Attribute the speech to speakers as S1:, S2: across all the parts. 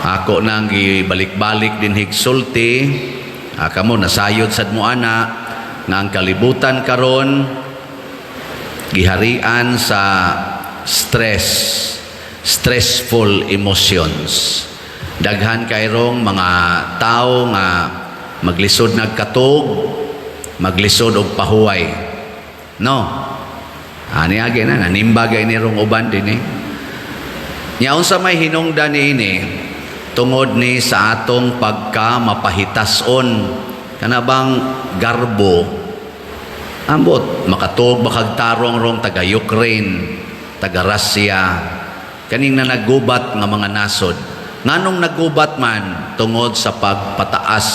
S1: Ako nang gibalik-balik din higsulti, kamo nasayod sad mo ana nga ang kalibutan karon giharian sa stress, stressful emotions. Daghan kayrong mga tao nga maglisod nagkatog, maglisod og pahuway. No? Ani agi na nanimba gay ni rong uban din eh. Nya unsa may hinungdan niini? Tungod ni sa atong pagka mapahitason, kana bang garbo, ambot makatuog makagtarong rong taga Ukraine, taga Russia, kaning na naggubat nga mga nasod. Nganong naggubat man? Tungod sa pagpataas.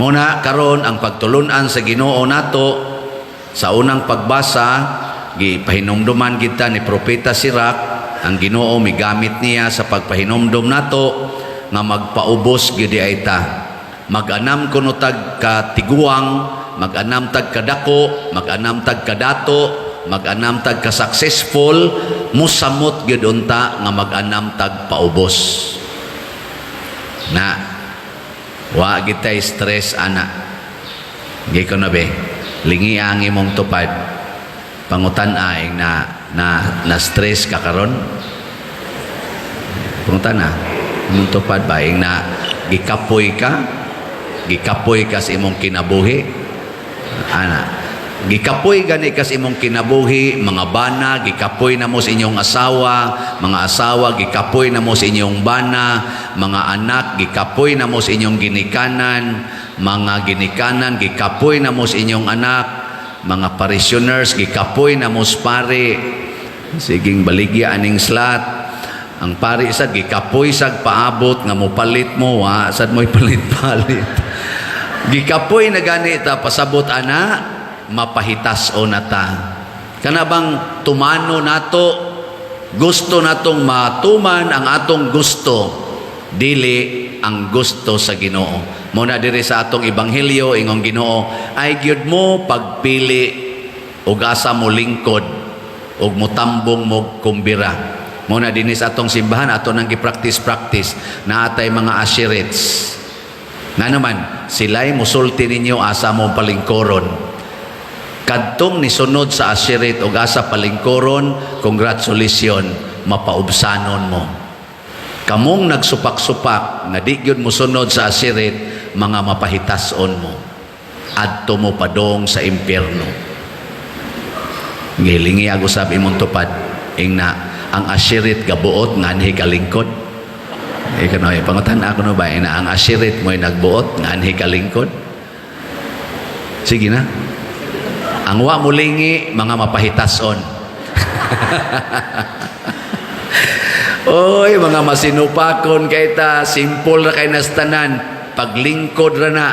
S1: Muna karon ang pagtulunan sa Ginoo nato sa unang pagbasa, gipahinumduman kita ni Propeta Sirach. Ang Ginoo migamit niya sa pagpahinumdum nato nga magpaubos gyud ay ta. Mag-anam kuno tag katiguang, mag-anam tag kadako, mag-anam tag kadato, mag-anam tag ka successful, musamot gyud unta nga mag-anam tag paubos. Na wa gitay stress ana. Gi ko na be, lingi ang imong tupad, pangutan ay na na na stress ka karon. Pangutan na imong tupad ba ing na gikapoy ka, gikapoy ka sa imong kinabuhi ana. Gikapoy gani ka sa imong kinabuhi. Mga bana, gikapoy na mo sa inyong asawa. Mga asawa, gikapoy na mo sa inyong bana. Mga anak, gikapoy na mo sa inyong ginikanan. Mga ginikanan, gikapoy na mo sa inyong anak. Mga parishioners, gikapoy na mo sa pari. Siging baligya aning slot. Ang pari sad gikapoy sag paabot nga mopalit mo, wa sad mo'y palit-palit. Gikapoy na gani ta. Pasabot ana, mapahitas o na ta. Kana bang tumano nato, gusto natong matuman ang atong gusto, dili ang gusto sa Ginoo. Mo na diri sa atong ebanghelyo, ingong Ginoo, ay gyud mo pagpili og asa mo lingkod og mutambong mo kumbira. Mo na dinhi sa atong simbahan, ato nang gi-practice-practice na atay mga usherates. Nga naman, sila'y musulti ninyo asa mo palingkoron. Kadtong nisunod sa usherate og asa palingkoron, congratulations, mapaubsanon mo. Kamong nagsupak-supak nga di gyud mosunod sa usherate, mga mapahitason mo. Adto mo padong sa impyerno. Gilingi ako usab imong tupad ing na ang usherate gabuot nga anhi kalingkod. Ikaw no, pangutan ako no ba ina ang usherate mo'y nagbuot nga anhi kalingkod? Sige na. Ang wa mulingi, mga mapahitason. Oy, mga masinupakon kay ta, simple ra kay nastanan, paglingkod ra na,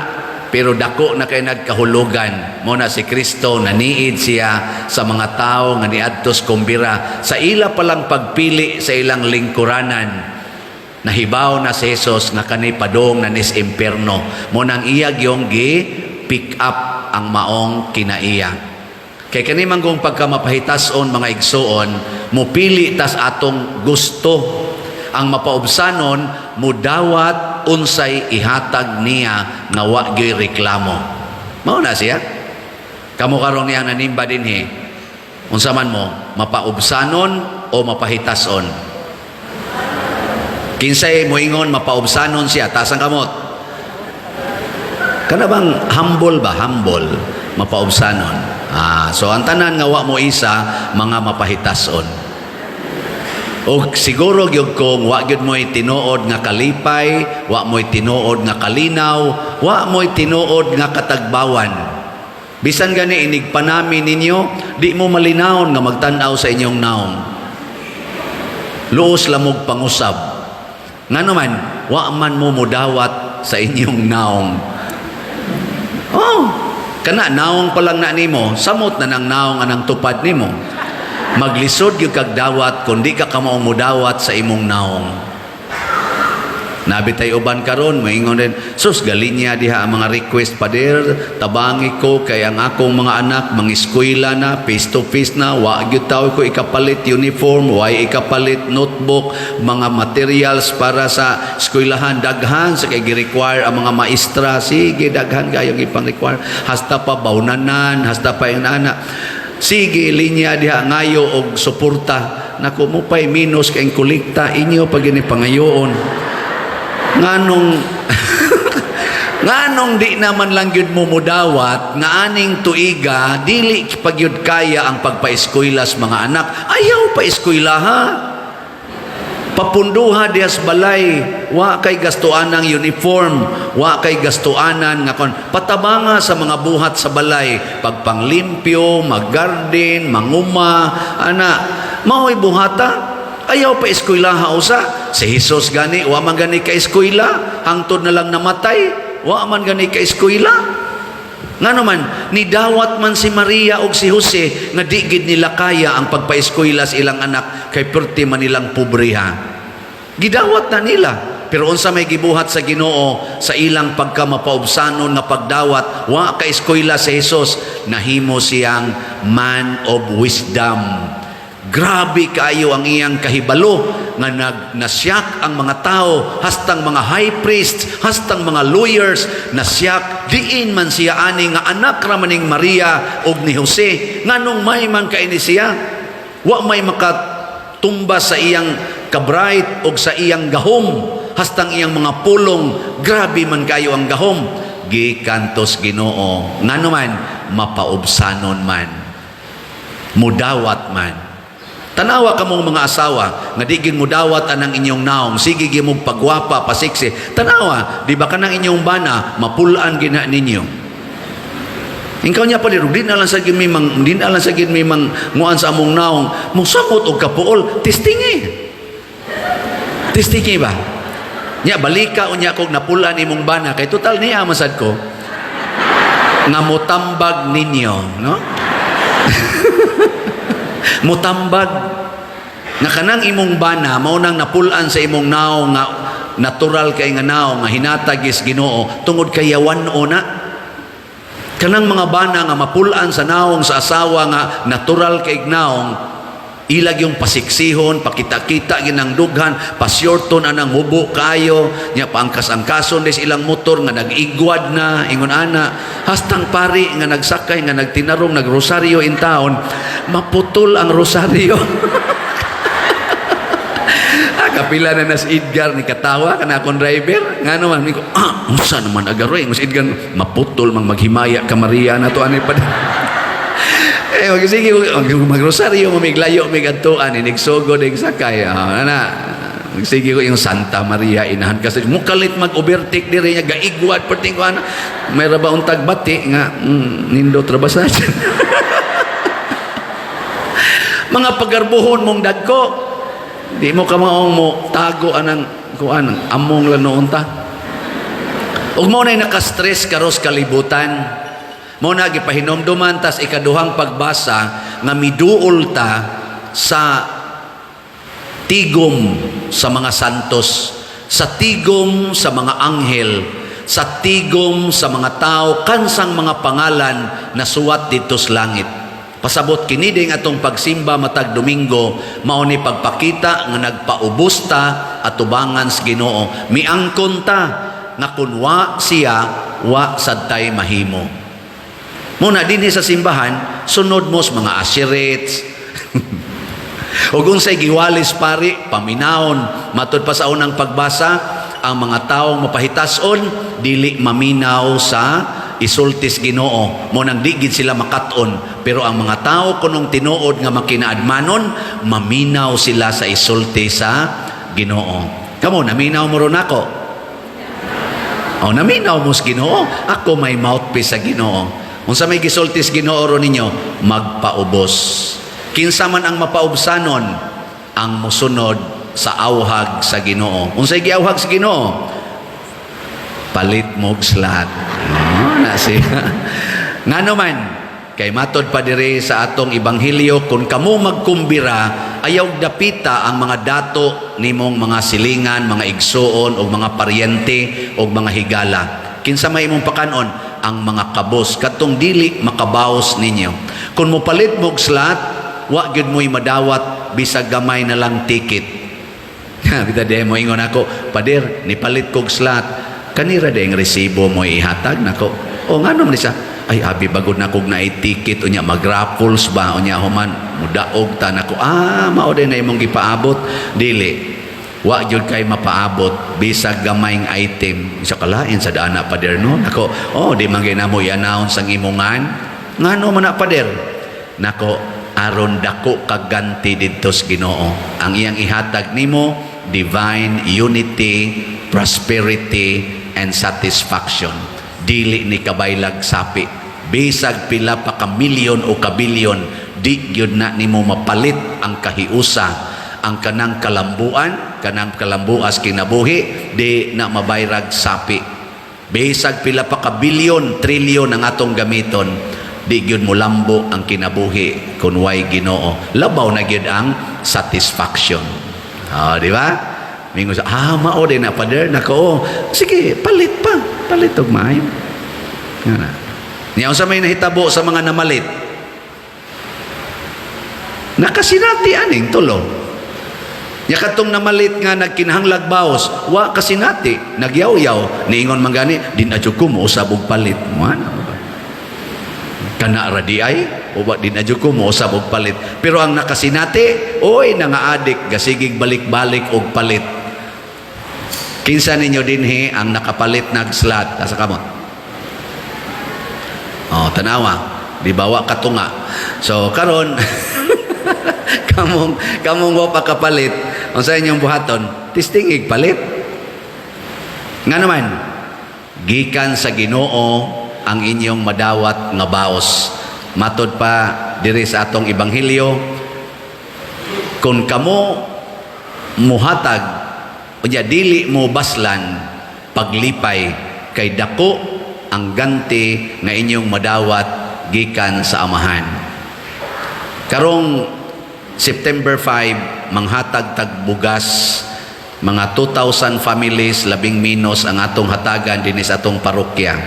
S1: pero dako na kay nagkahulugan. Mo na si Kristo naniid siya sa mga tao nga niadtos kumbira. Sa ila palang pagpili sa ilang lingkuranan, nahibaw na si Jesus nga kani padong na nis impierno. Mo nang iya gyong gi pick up ang maong kinaiya. Kay kani man kung pagka mapahitason, mga igsuon, mupili tas atong gusto. Ang mapaubsanon, mudawat unsay ihatag niya nga wa gyoy reklamo. Mao na siya. Kamo karon niyang nanimba dinhi. Unsa man mo, mapaubsanon o mapahitason? Kinsay moingon mapaubsanon siya, taas ang kamot. Kana bang humble ba? Humble. Mapaubsanon. So ang tanan nga wa mo isa, mga mapahitason. O siguro gyud kung wa gyud mo'y tinuod nga kalipay, wa mo'y tinuod nga kalinaw, wa mo'y tinuod nga katagbawan. Bisan gani inig panami ninyo, di mo malinawon nga magtan-aw sa inyong naong. Luos lamog pangusab. Nga naman, wa man mo mudawat sa inyong naong. Oh, kana naong pa lang na nimo, samot na nang naong anang tupad nimo. Maglisod gyud kag dawat kung di ka kamao mudawat sa imong naong. Naa bitay uban karon moingon din, "Sus, galinya diha ang mga request, pader, tabangi ko kay ang akong mga anak mangiskwela na, face to face na, wa gyud taw ko ikapalit uniform, way ikapalit notebook, mga materials para sa eskwelahan, daghan sa kay gi-require ang mga maestra." Sige, daghan kayo ipang-require, hasta pa bawnanan, hasta pa yung ana. Sige, linya diha, ngayo og suporta. Nako, mo pay minus kay kolekta inyo pag gini pangayoon. Nganong di naman lang gyud mo mudawat nga aning tuiga dili pa gyud kaya ang pagpaeskwela sa mga anak? Ayaw pa eskwela ha, papunduha diha sa balay, wa kay gastuanan ng uniform, wa kay gastuanan nga kon patabanga sa mga buhat sa balay, pagpanglimpyo, maggarden, manguma ana, mao'y buhata. Ayaw pa eskwelaha usa. Si Jesus gani, wa man gani ka eskwela, hangtod na lang namatay, wa man gani ka eskwela. Ngano man, nidawat man si Maria og si Jose nga di gid nila kaya ang pagpaeskwela sa ilang anak kay perti man nilang pobreha. Gidawat na nila. Pero unsa may gibuhat sa Ginoo sa ilang pagkamapaubsanon nga pagdawat, wa ka eskwela si Jesus, nahimo siyang man of wisdom. Grabe kaayo ang iyang kahibalo nga nasyak ang mga tao, hastang mga high priests, hastang mga lawyers, nasyak diin man siya ani nga anak ra maning Maria og ni Jose, nganong may man kaini siya, wa may makatumba sa iyang kabright og sa iyang gahom, hastang iyang mga pulong, grabe man kayo ang gahom gikan tos Ginoo. Ngano man, mapaubsanon man, mudawat man. Tanawa kamong mga asawa nga di gid mudawat anang inyong naong, sige gyud mong pagwapa, pasiksi. Tanawa, di ba kanang inyong bana mapulaan gina ninyo? Ikaw niya pa di na lang sa gid may mang di na lang sa gid may mang nguan sa among naong, musamot og kapuol, testingi. Testingi ba? Nya balika unya kog napulaan imong bana kay total niya masad ko nga mutambag ninyo, no? Mutambag nga kanang imong bana mao nang napulaan sa imong naong nga natural kay nga naong nga hinatag is Ginoo tungod kay yawan-o na. Kanang mga bana nga mapulaan sa naong sa asawa nga natural kay naong, ilag yung pasiksihon, pakita-kita ginang dughan, pasyorton anang hubo kayo, nya paangkas-angkason des ilang motor nga nag-igwad na, ingon ana, hastang pari nga nagsakay, nga nagtinarong, nagrosaryo in town, maputol ang rosaryo. Ah, kapila na nas Edgar ni katawa kana akong driver. Ngano man ko, ah, unsa naman agaroy si Edgar, maputol mang maghimaya ka Maria na to ani pa. Eh, wag sige, magrosaryo, mamiglayo, migadtuan, inigsugod, sakay. Ah, ana, sige ko yung Santa Maria, inahan kasi mukalit mag-overtake diri niya, gaigwad, perting ko, ana. May ra ba untag bati nga, nindot ra ba sa mga pagarbuhon mong dagko, di mo ka maong mo tago anang kuan among lang noon ta. Ug mo na'y naka-stress karos kalibutan. Mo na gipahinomduman tas ikaduhang pagbasa nga miduol ta sa tigom sa mga santos, sa tigom sa mga anghel, sa tigom sa mga tao kansang mga pangalan na suwat dito sa langit. Pasabot kini ding atong pagsimba matag Domingo mao ni pagpakita nga nagpaubos ta atubangan sa Ginoo. Miangkon ta nga kun wa siya, wa sad tay mahimo. Muna dinhi sa simbahan, sunod mo sa mga usherates. Ug unsay giwalis pari, paminawon. Matud pa sa unang pagbasa, ang mga taong mapahitason dili maminaw sa isultis Ginoo. Mo nang di gid sila makat-on, pero ang mga tao kunong tinuod nga makinaadmanon, maminaw sila sa isulti sa Ginoo. Kamo, naminaw mo ron ako? O, naminaw mo sa Ginoo. Ako may mouthpiece sa Ginoo. Unsa may gisulti sa Ginoo ron ninyo? Magpaubos. Kinsa man ang mapaubsanon? Ang musunod sa awhag sa Ginoo. Unsay giawhag sa Ginoo? Palit mo'g slot. Oh, na siya. Ngano man, kay matod pa diri sa atong ebanghelyo, kung kamo magkumbira, Ayaw dapita ang mga dato nimong mga silingan, mga igsuon o mga paryente o mga higala. Kinsa may imong pakanon? Ang mga kabos katong dili makabaos ninyo. Kung mopalit mo og slot, wa gyud mo'y madawat bisag gamay na lang ticket. Bita di mo ingon ako, "Pader, nipalit kog slot." Kanira di ang resibo mo ihatag nako. O ngano man siya? Ay, abi bagod na kog naay ticket, unya mag-raffles ba, unya human mudaog ta nako. Ah, mao din na imong gipaabot. Dili. Wa gyud kay mapaabot bisag gamayng item. Isa kalain sa dana, pader, no. Nako, oh, di man gyud namo i-announce ang imongan. Ngano man na, pader? Nako, aron dako kag ganti didto sa Ginoo. Ang iyang ihatag nimo, divine unity, prosperity and satisfaction. Dili ni kabaylag sapi. Bisag pila pa ka milyon o ka bilyon, di gyud na nimo mapalit ang kahiusa, ang kanang kalambuan, kanang kalambuas kinabuhi, di na mabayrag sapi. Bisag pila pa ka bilyon, trilyon ang atong gamiton, di gyud molambo ang kinabuhi kung way Ginoo. Labaw na gyud ang satisfaction. Ah, di ba? Mingon sa, "Ah, mao din na, pader." Nako, oh. Sige, palit pa. Palit og maayo. Nga na. Niya, unsa may nahitabo sa mga namalit? Nakasinati aning tulo. Nya katong namalit nga nagkinahanglag baos, wa kasinati, nagyaw-yaw, niingon man gani, "Din adyo ko mousab og palit." Mo ana ba? Kana ra di ay, o ba din adyo ko mousab og palit. Pero ang nakasinati, oy, nanga-adik, gasigig balik-balik og palit. Kinsa ninyo dinhi ang nakapalit nag slot? Asa kamot? Oh, tanawa. Di ba wa katunga? So karon kamong kamong wa pa kapalit, unsa inyong buhaton? Testingig palit. Nga naman, gikan sa Ginoo ang inyong madawat nga baos. Matod pa diri sa atong ebanghelyo, kung kamo muhatag unya dili mo baslan paglipay, kay dako ang ganti nga inyong madawat gikan sa Amahan. Karong September 5, manghatag tag bugas, mga 2,000 families labing minos ang atong hatagan dinhi sa atong parokya.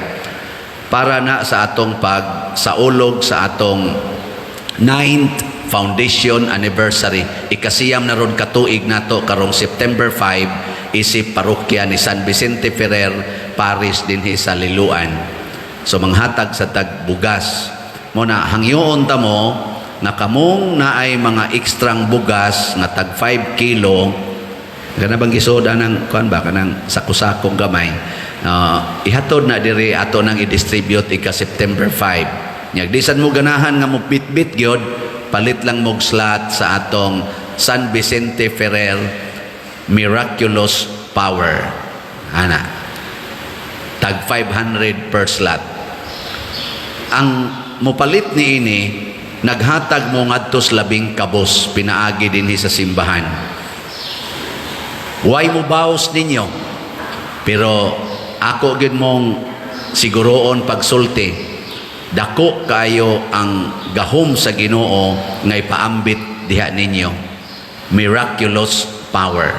S1: Para na sa atong pag saulog sa atong 9th foundation anniversary. Ikasiyam na ron katuig nato karong September 5 isip parokya ni San Vicente Ferrer Parish dinhi sa Liloan. So manghatag sa tag bugas. Mo na hangyoon ta mo nga kamong naay mga ekstrang bugas nga tag 5 kilo, kana bang gisoda ng kuan ba, kanang sako-sakong gamay, ihatod na diri, ato nang i-distribute ika September 5. Nya di sad mo ganahan nga mo bit-bit gyud, palit lang mog slot sa atong San Vicente Ferrer Miraculous Power ana, tag 500 per slot. Ang mopalit niini, naghatag mo ngadto sa 10 kabos pinaagi dinhi sa simbahan. Way mo baos ninyo, pero ako gyud mong siguroon pagsulti, dako kayo ang gahom sa Ginoo nga ipaambit diha ninyo, miraculous power.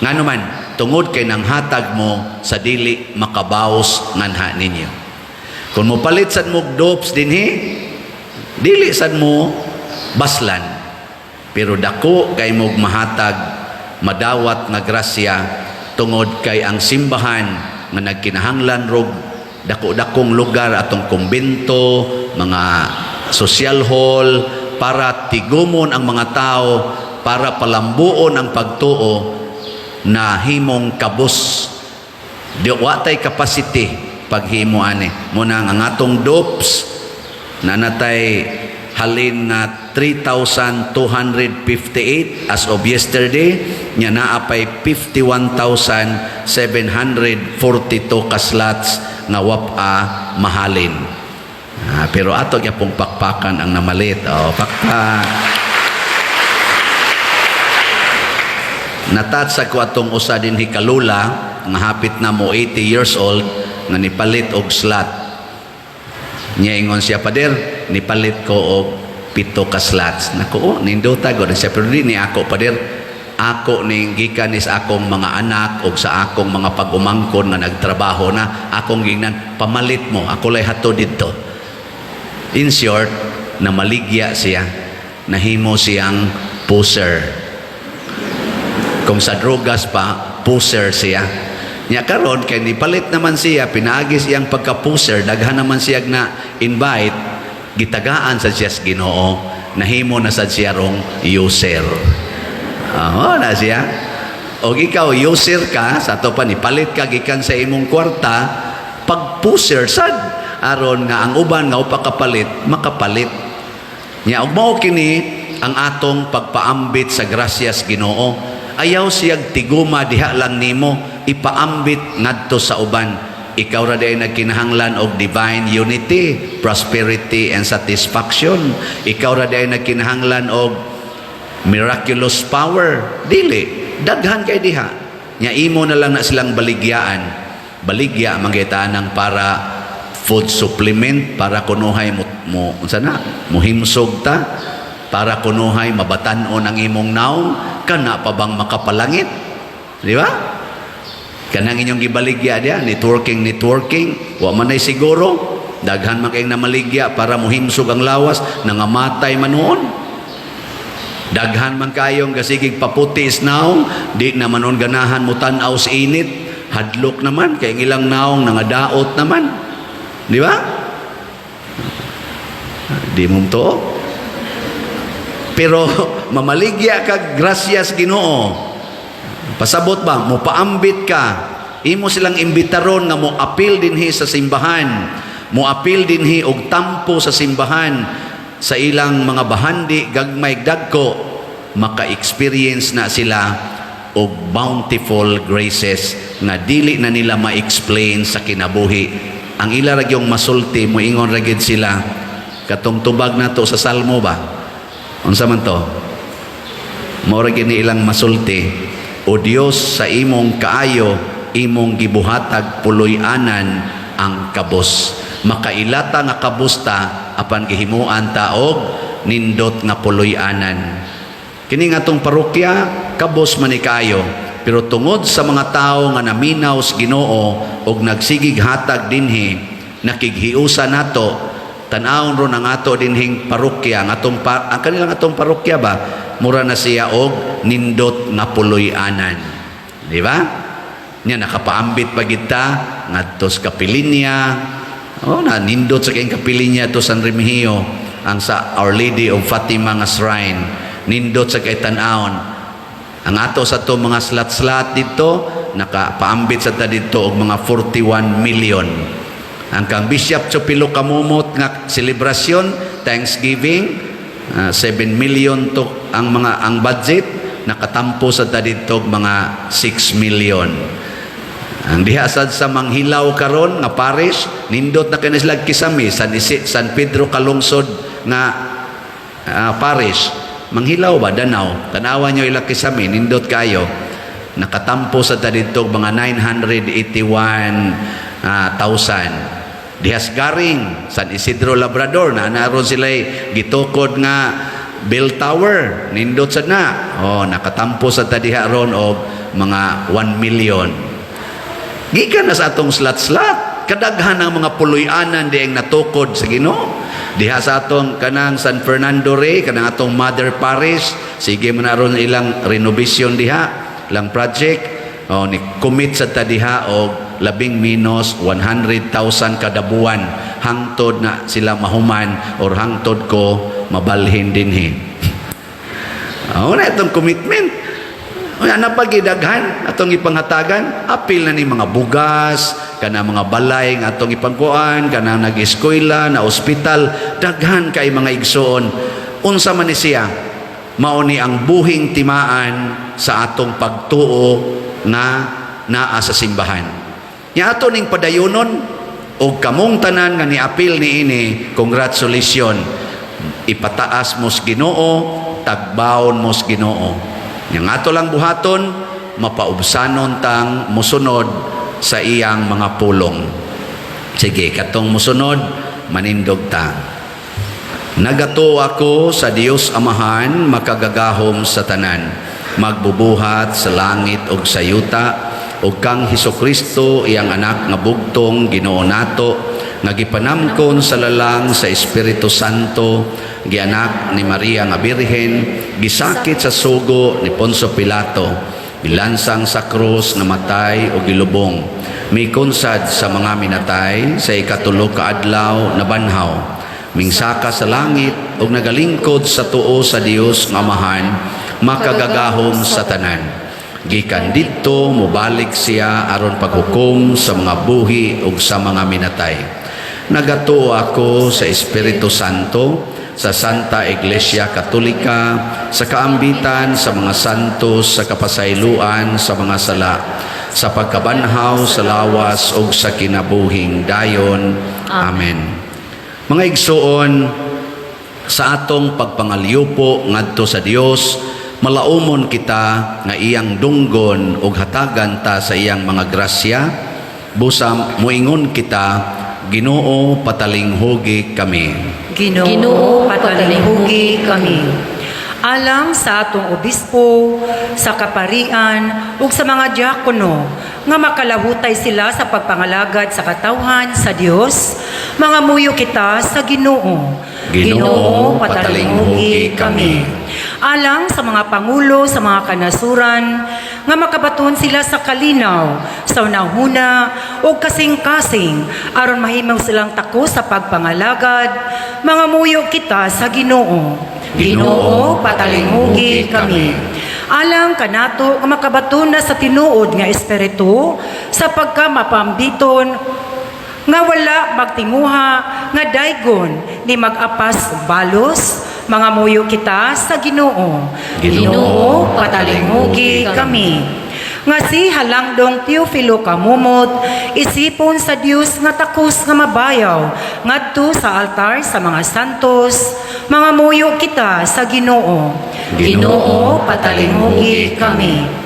S1: Ngano man? Tungod kay nanghatag mo sa dili makabaos nganha ninyo. Kung mopalit sad mo dopes dinhi, dili sad mo baslan, pero dako kay mog mahatag, madawat nga grasya, tungod kay ang simbahan nga nagkinahanglan rog dako-dakong lugar, atong kumbento, mga social hall, para tigumon ang mga tao, para palambuon ang pagtuo, na himong kabos. Di wa tay capacity paghimo ani. Muna ang atong dopes na natay halin na 3,258 as of yesterday, nya naa pay 51,742 ka slots nga wapa mahalin. Ah, pero ato gyapong pakpakan ang namalit. Oh, pakpak. Natatsa ko atong usa dinhi kalula nga hapit na mo 80 years old nga nipalit og slot. Niya ingon siya, "Pader, nipalit ko og pito ka slots. Nako, oh, nindota gud siya, pero di ni ako, pader. Ako ning gikan is akong mga anak og sa akong mga pag-umangkon nga nagtrabaho na, akong gingnan, "Pamalit mo, ako lay hatod didto." In short, namaligya siya, nahimo siyang pusher. Kung sa drogas pa, pusher siya. Nya karon kay nipalit naman siya, pinaagi siyang pagka-pusher, daghan naman siya na invite, gitagaan sa siya sa Ginoo, nahimo na sad siya rong user. Oo na siya. O ikaw, user ka, sa ato pa nipalit ka gikan sa imong kwarta, pag-pusher sad, aron nga ang uban nga upa kapalit, makapalit. Nya ug mao kini ang atong pagpaambit sa grasyas Ginoo. Ayaw siyag tiguma diha lang nimo, ipaambit ngadto sa uban. Ikaw ra diay nagkinahanglan og divine unity, prosperity and satisfaction. Ikaw ra diay nagkinahanglan og miraculous power. Dili, daghan kay diha. Nya imo na lang na silang baligyaan. Baligya man ng para food supplement, para kunuhay mo unsa na muhimsog ta, para kunuhay mabatan-on ang imong naong, kana pa bang makapalangit, di ba? Kanang inyong gibaligya diya, networking, networking, wa man ay siguro. Daghan man kayong namaligya para muhimsog ang lawas, nangamatay man noon. Daghan man kayong gasigig paputi sa naong, di naman noon ganahan mo tan-aw sa init, hadlok naman kay ang ilang naong nangadaot naman. Di ba? Di mo to. Pero mamaligya ka grasyas Ginoo. Pasabot ba, mo paambit ka. Imo silang imbitaron nga mo apil dinhi sa simbahan. Mo apil dinhi og tampo sa simbahan sa ilang mga bahandi, gagmay, dagko, maka-experience na sila og bountiful graces nga dili na nila ma-explain sa kinabuhi. Ang ila ra gyung masulti, moingon ra gyud sila katong tubag nato sa Salmo ba, unsa man to, mao ra gyud ni ilang masulti, "O Dios, sa imong kaayo, imong gibuhatag puloy-anan ang kabus." Makailata nga kabus ta, apan gihimuan ta og nindot nga puloy-anan. Kini nga atong parokya, kabos man ni kaayo, pero tungod sa mga tawo nga naminaw sa Ginoo og nagsigig hatag dinhi, nakighiusa nato. Tan-awon ron ang ato dinhing parokya, ang atong ang kanilang atong parokya ba, mura na siya og nindot nga puloy-anan, di ba? Nya nakapaambit pa kita ngadto sa kapilinya. Oh, na nindot sa kayong kapilinya to San Remigio, ang sa Our Lady of Fatima nga shrine, nindot sa kay tan-awon. Ang ato sa to mga slat-slat dito, nakapaambit sa ta dito og mga 41 million. Ang kang Bishop Chupilo Camomot nga selebrasyon, Thanksgiving, 7 million to ang mga ang budget, nakatampo sa ta dito og mga 6 million. Ang diha sad sa Manghilaw karon nga parish, nindot na kini sila kisami, San Pedro Kalungsod nga parish. Manghilaw ba, Danao? Tanawa nyo ilang kisami, nindot kayo. Nakatampo sa ta dito og mga 981 thousand. Dihas Garing, San Isidro Labrador, na naroon sila gitukod nga bell tower, nindot sad na. Oh, nakatampo sa ta diha ron og mga 1 million. Gikan na sa atong slat-slat, kadaghan ang mga puloy-anan dieng natukod sa Ginoo. Diha sa atong kanang San Fernando Rey, kanang atong Mother Parish, sige man na ron ilang renovation diha, ilang project, oh, ni commit sa ta diha og labing minus 100,000 kada buwan hangtod na sila mahuman or hangtod ko mabalhin dinhi. Oh, na itong commitment. Unya na pagidaghan atong ipanghatagan, apil na ni mga bugas, kana mga balay nga atong ipangkuan, kana nag-eskwela, na ospital, daghan kay mga igsoon. Unsa man ni siya? Mao ni ang buhing timaan sa atong pagtuo nga naa sa simbahan. Nya ato ning padayonon og kamong tanan nga niapil niini, congratulations. Ipataas mo sa Ginoo, tagbawon mo sa Ginoo. Nya nga ato lang buhaton, mapaubsanon tang musunod sa iyang mga pulong. Sige, katong musunod, manindog ta. Nagatuo ako sa Dios Amahan, makagagahom sa tanan, magbubuhat sa langit ug sa yuta, ug kang Hesukristo, iyang anak nga bugtong, Ginoo nato, nga gipanamkon sa lalang sa Espiritu Santo, gianak ni Maria nga Birhen, gisakit sa sugo ni Poncio Pilato, gilansang sa krus, namatay o gilubong, mikunsad sa mga minatay, sa ikatulo ka adlaw nabanhaw, mingsaka sa langit ug nagalingkod sa tuo sa Dios nga Amahan, makagagahom sa tanan. Gikan didto mobalik siya aron paghukom sa mga buhi ug sa mga minatay. Nagatuo ako sa Espiritu Santo, sa Santa Iglesia Katolika, sa kaambitan sa mga santos, sa kapasayloan sa mga sala, sa pagkabanhaw sa lawas ug sa kinabuhing dayon. Amen. Mga igsuon, sa atong pagpangalyupo ngadto sa Dios, malaumon kita nga iyang dunggon ug hatagan ta sa iyang mga grasya. Busa moingon kita, "Ginoo, patalinghugi kami."
S2: Ginoo,
S3: Ginoo,
S2: patalinghugi kami. Alang sa atong obispo, sa kaparian, ug sa mga diakono, nga makalahutay sila sa pagpangalagad sa katawhan sa Dios, mangamuyo kita sa Ginoo.
S1: Ginoo, patalinghugi kami.
S2: Alang sa mga pangulo sa mga kanasuran, nga makabaton sila sa kalinaw, sa unahuna ug kasing-kasing aron mahimong silang takos sa pagpangalagad, mangamuyo kita sa Ginoo.
S1: Ginoo, patalinghugi kami.
S2: Alang kanato nga makabaton na sa tinuod nga espiritu sa pagka mapambiton nga wala magtinguha nga daygon ni mag-apas balos, mangamuyo kita sa Ginoo.
S1: Ginoo,
S2: patalinghugi kami. Nga si Halangdong Teofilo Camomot isipon sa Dios nga takos nga mabayaw ngadto sa altar sa mga santos, mangamuyo kita sa Ginoo.
S1: Ginoo,
S2: patalinghugi kami.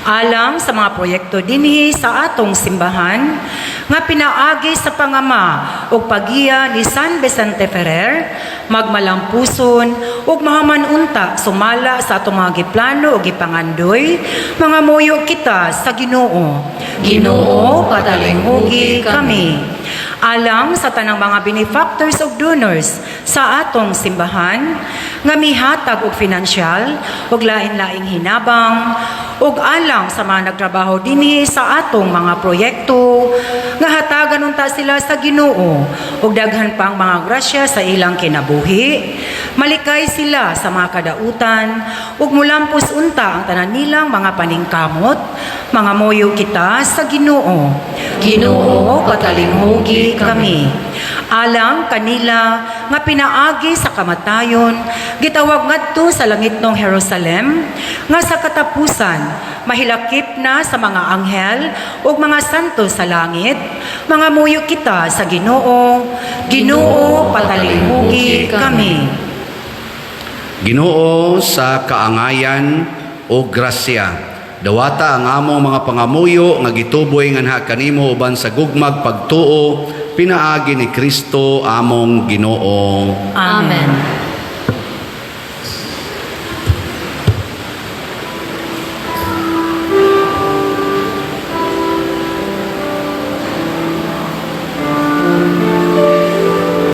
S2: Alang sa mga proyekto dinhi sa atong simbahan nga pinaagi sa pangama ug pagiya ni San Vicente Ferrer, magmalampuson ug mahaman unta sumala sa atong mga giplano ug gipangandoy, mangamuyo kita sa Ginoo.
S3: Ginoo, patalinghugi kami.
S2: Alang sa tanang mga benefactors ug donors sa atong simbahan nga mihatag og finansyal ug lain-laing hinabang, ug alang sa mga nagtrabaho dinhi sa atong mga proyekto, nga hatagan unta sila sa Ginoo ug daghan pang mga grasya sa ilang kinabuhi, malikay sila sa mga kadautan ug mulampos unta ang tanan nilang mga paningkamot, mangamuyo kita sa Ginoo.
S3: Ginoo, patalinghugi kami.
S2: Alang kanila nga pinaagi sa kamatayon gitawag ngadto sa langitnong Jerusalem, nga sa katapusan mahilakip na sa mga anghel ug mga santo sa langit, mangamuyo kita sa Ginoo. Ginoo, patalinghugi kami.
S1: Ginoo sa kaangayan o grasya, dawata ang among mga pangamuyo nga gituboy nganha kanimo uban sa gugmag pagtuo, pinaagi ni Kristo among Ginoo.
S3: Amen.